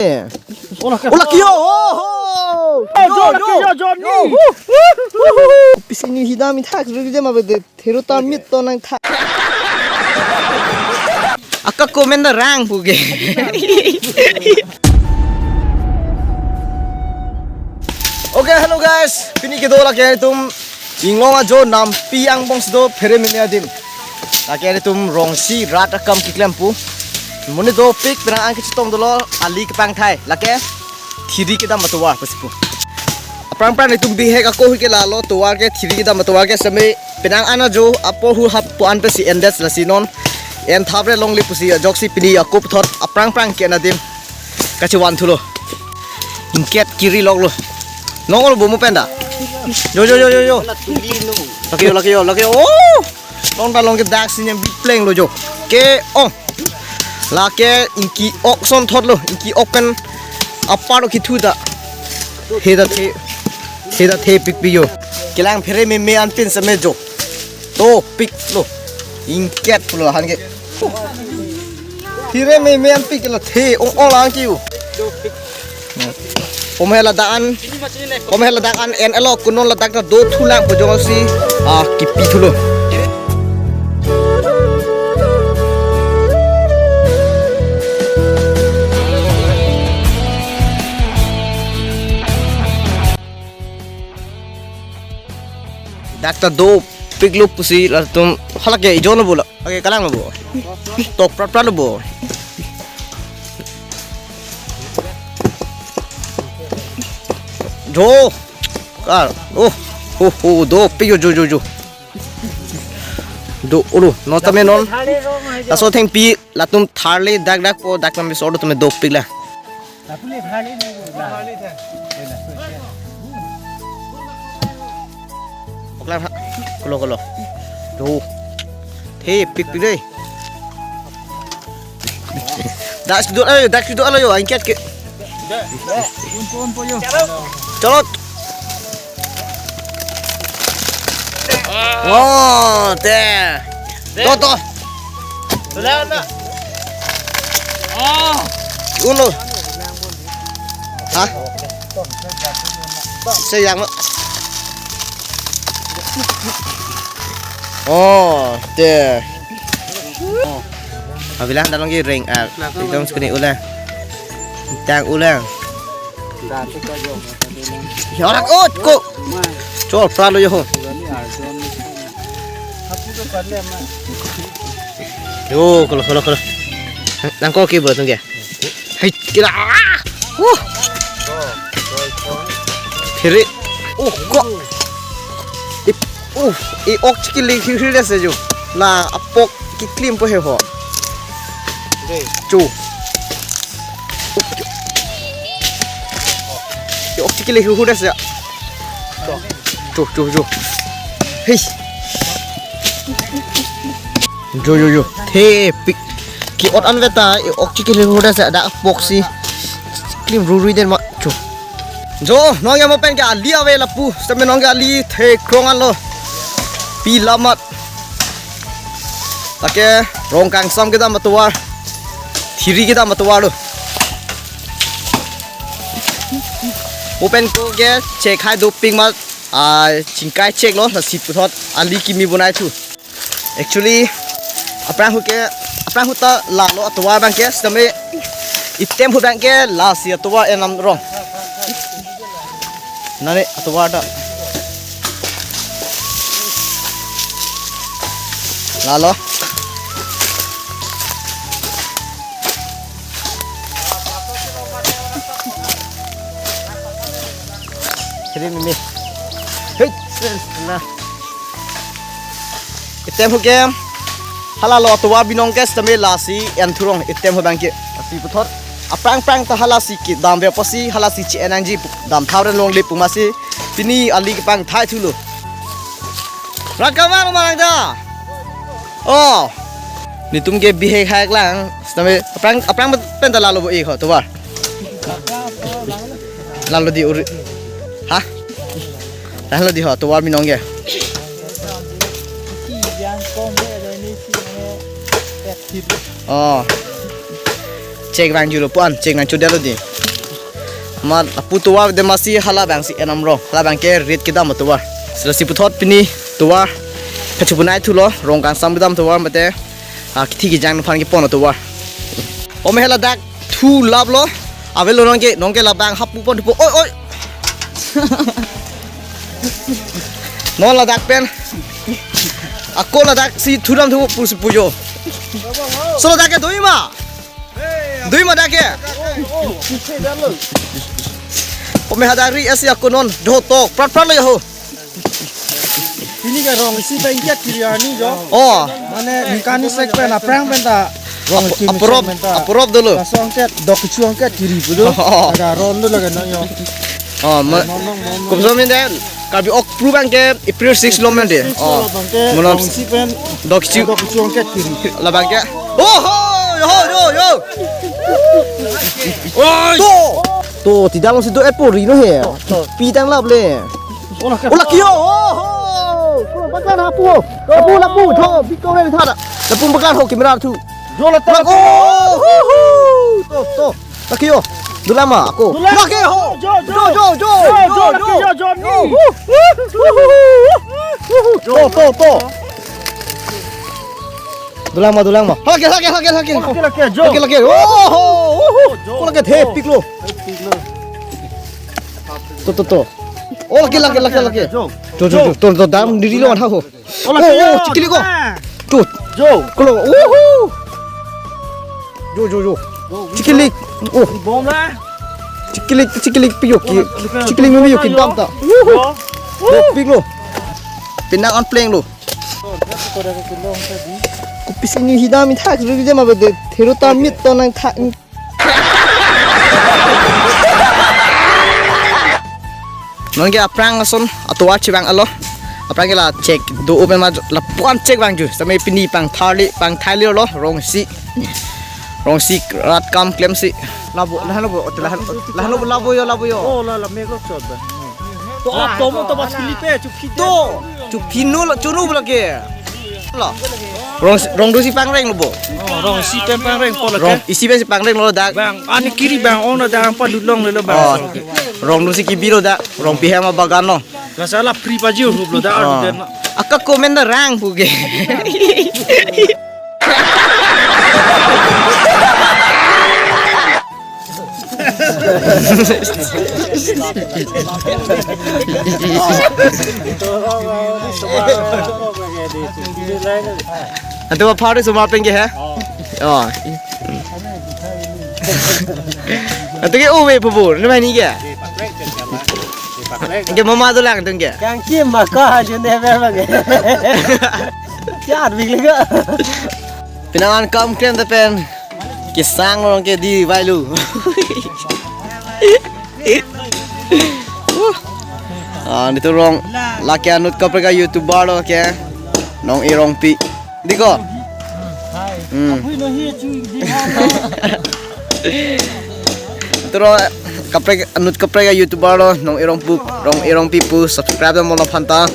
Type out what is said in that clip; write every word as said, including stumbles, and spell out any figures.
Ola ke. Ola ke yo. Oh, oh. Yo, yo, yo, yo, Johnny. Yo. Hu, hu, hu, hu. Pisi ni hidam ithak sudah dia mabede. Thero ta mit to nang tha. Aka comment da rang puke. Okay, hello guys. Pini kedo lake itum Inglong ajo nampi angbong si do phere meme adim. Lake itum rongsi rat akam keklem pu. Monit dopik penang an kechetong dolo ali kepangthai. Lake thiri kedam atovar pasi pu. Aphrang phrang itum bihek ako hui ke lalo tovar ke thiri kedam atovar ke seme penang an ajo apo hu hap po an pasi endet lasi non en thap re longle pusi ajoksi pini ako puthot aphrang phrang ke nadim kachevan thulo. Ingket kiri loklo. Nongol bo mo penda. Yo, yo, yo, yo, yo. Lake yo, lake yo, lake yo. Oh! Long ta long ke dak sinyam bipleng lo jo. Ke ong. Lake ingki ok son thot lo. Ingki ok pen apar lo kithu ta. He ta the. He ta the pikpik yo. Kelang phere meme anpin seme jo. Dopik lo. Ingket pulo han ke. Phere meme anpik lo the ong ong lang kiu. Om he ladak an, om he ladak an en elo kunon ladak ta do thulang pujong si, ah, kipi thulo. Dak ta dopik lo pusi latum halake ijon lo bola. Oke, kalang lo bo. Tok prat prat lo bo. Jo. Kar. Oh. Oh, oh, dopik yo, jo, jo, jo. Do, ulu, no tame non. Laso thengpi latum tharle dak dak po dak tame so do tame dopik la. Okla ha, kolo kolo. Do. The pikpik dei. Dak sido ayo, dak sido ayo, angkat ke. Chalo. Oh, te. To, to. Ulo. Ha? Saya yang. Oh, te. Oh. Abilang dalong ki ring, ah, itum sekuni ulang. Tang ulang. Yorak ut ko. Chol pralo yo. Yo, kolo, kolo, kolo. Nang ko ki bo tung ke. Hei, kira. Wah. Phere. Oh, ko. Ip, uh, i-ok chikili hihir ase jo. La apok kiklim po he ho. Chu. I-ok chikili hihir ase. Chu, chu, chu. Hei. Jo, jo, jo. The pik. Ki-ot an veta, i-ok chikili hihir ase dak apok si. Klim rurui den ma. Chu. Jo, nong ya mo pen ke ali ave lapu. Sitame nong ke ali thekrong anlo. Pi lamat. Lake rong kangsam kedam atovar. Thiri kedam atovar lo. Mo pen ko ke chekhai dopik ma, ah, chingkai chek lo, lasi puthot ali kimi bonai thu. Actually, aphrang hu ke, aphrang hu ta lalo atovar abang ke, sitame item hu abang ke lasi atovar enam rong. Nani atovar ta. Lalo. Kiri mimi. Hei, na. Item hu ke halalo atovar binong ke sitame lasi en thurong item hu abang ke. Lasi puthot aphrang phrang ta halasi kedam ve apotsi halasi che-en nangji pu, dam thau ren longle pu masi pini ali kepangthai thulo. Rakaman marang da. Oh. Netum ke bihek hak lang. Sitame aphrang, aphrang pen ta lalo bo ik ho tovar. Lalo di uri. Ha? Lalo di ho tovar binong ke. Oh. Chek vangjulo pu an, chek nangchodetlo di. Amat lapu tovar de masi halabang si enam rong. Halabang ke rit kedam tovar. Sila si puthot pini tovar kachipunai thulo, rong kangsam kedam tovar mate, ah, kithi kijang aphan kepon tovar. Ome ladak thu laplo. Avelo nonke, nonke labang hapu pon thupo. Oi, oi. Non ladak pen. Ako ladak si thudam thu pusi pujo. So ladak ke doi ma. Doi ma dak ke. Ome hadak ri esi ako non dotok. Prat prat lo ya ho. Pini ke rong isi pen ingket kiri arni jo. Oh. Mane ningkan isi pen aphrang pen ta. Rong isi pen ta. Apor-, aporop dolo. Laso ingket, dok kecho ingket kiri pu do. Oh. Laga ron do laga nang jo. Oh, ma-, non, non, non, non. Kumso min den, Karbi Okpru abang ke April six lo men de. Six lo. Oh. Labang ke, monon rong isi pen, dok kecho. Dok kecho ingket kiri. Labang ke. Oh, ho, yo, yo, yo. Oi. To. To, tidak mesti do epo ri no he. To, to. Pi tang lap le. Ola ke. Ola kio. Oh, ho. Ko baklan hapu. Hapu lapu tho, bikong le tha. Lapu baklan ho camera thu. Jo la ta. Lak-, oh, hu, hu. To, to. Lak kio. Dula ma ako. Dula. Lak kio. Jo, jo. Jo, jo, jo. Jo, jo, jo, lak kio, jo, ni. To, to, to. Dula ma, dula ma. Lak kio, lak kio, lak kio, lak kio. Lak kio, lak kio, jo. Lak kio, lak kio. Oh, ho, ho. Jo. Ko lak kio the pik lo. Pik lo. To, to, to. Oh, lak kio, lak kio, lak kio, lak kio. Jo. To, to, to, to, to, dam diri lo ma tha ho. Ola, oh, kio, oh, chikili ko. Ah. Tut. Jo. Kolo. Uhu. Jo, jo, jo. Jo, chikili. Oh. Bom la. Chikili, chikili piyo ki. Ola, ola, chikili mi piyo ki dam ta. Uhu. Jo. Jo, pik lo. Pinang an pleng lo. Ko pisi ni hidam mi thak ri jema bede. Thero ta mit to nang thak. Nonke aphrang ason atovar chevang alo. Aphrang ke la chek do open ma lapu-an chek vangju. Same pini pangthar le, pangthar le lo rong isi. Rong isi rat kam klemsi. Labo, lahan labo, lahan, lahan labo, labo yo, labo yo. Oh, la, la, mek lo chot ba. To, ah, to mo to ba chili pe, chuphi to. Chuphi no la, chunu bla ke. Lo. Rong, rong do si pangreng lo bo. Oh, rong isi pen pangreng po lo ke. Rong isi pen si pangreng lo dak. Bang, ani kiri bang, ong na dak palut long lo bang. Oh. Rong do si kibi lo dak, rong pihem abagan lo. Gasa la pri pa jiu rup lo dak, oh, alu den lo. Aka komen da rang pu ke. Anto ma phari sumar pen ke he? Oh. Anto ke uve pubur, nama ni ke? Ke mama dolang anto ke? Kang kim maka jun de ber bang. Char big lega. Pinangan kam krem ta pen. Kesang rong ke di vailu. Ah, nelitum rong lake anut kaprek a-YouTuber lo ke. Nong Irongpi. Diko. Hmm. Nelitum rong kaprek anut kaprek a-YouTuber lo Nong Irongpu, Nong Irongpi pu subscribe mo lo phanta.